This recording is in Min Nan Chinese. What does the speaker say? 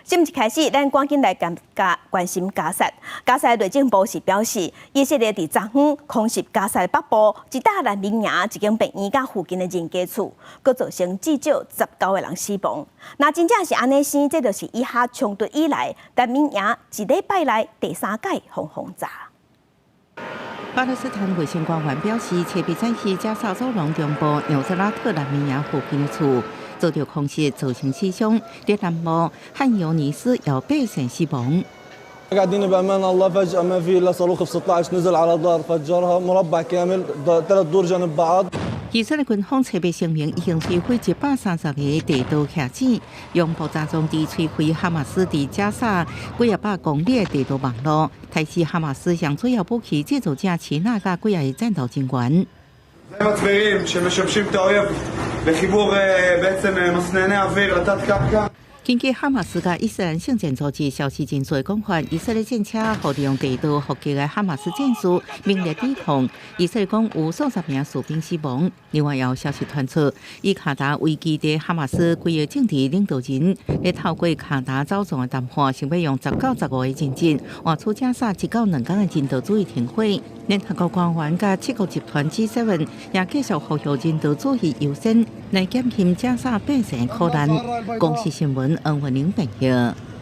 新聞開始，咱趕緊來關加關心加薩。加薩內政部是表示，以色列佇昨昏空襲加薩北部一大難民營一間病院佮附近的人家厝，閣造成至少19個人死亡。若真正是按呢生，這就是以哈衝突以來難民營一禮拜內第三擺予轟炸。巴勒斯坦衛生官員表示，初日早起加薩走廊中部紐澤拉特難民營附近的厝遭著空襲，造成死傷。佇南部漢尤尼斯有百姓死亡。 قاعدين بأمان الله، فجأة ما في إلا صاروخ اف 16 نزل على دار، فجرها، مربع كامل، ثلاث دور جنب بعض。以色列軍方初日聲明，已經摧毀130個地道徛子，用爆炸裝置摧毀哈馬斯佇加薩幾仔百公里的地道網路，提示哈馬斯上主要武器製造者齊納佮幾仔個戰鬥人員。 מצברים שמשמשים את האויב לחיבור בעצם מסנני אוויר לתת קרקע. 根據哈馬斯佮伊斯蘭聖戰組織消息人士講法，以色列戰車利用地道伏擊的哈馬斯戰士猛烈抵抗。以色列講有數十名士兵死亡。另外，有消息傳出，以卡達為基地哈馬斯幾个政治領導人，咧透過卡達走廊的談判，想欲用10到15個人質換取加薩1到2工的人道主義停火。聯合國官員佮七國集團 G7 也繼續呼籲人道主義優先，來減輕加薩百姓苦難。公視新聞。黃文玲報導。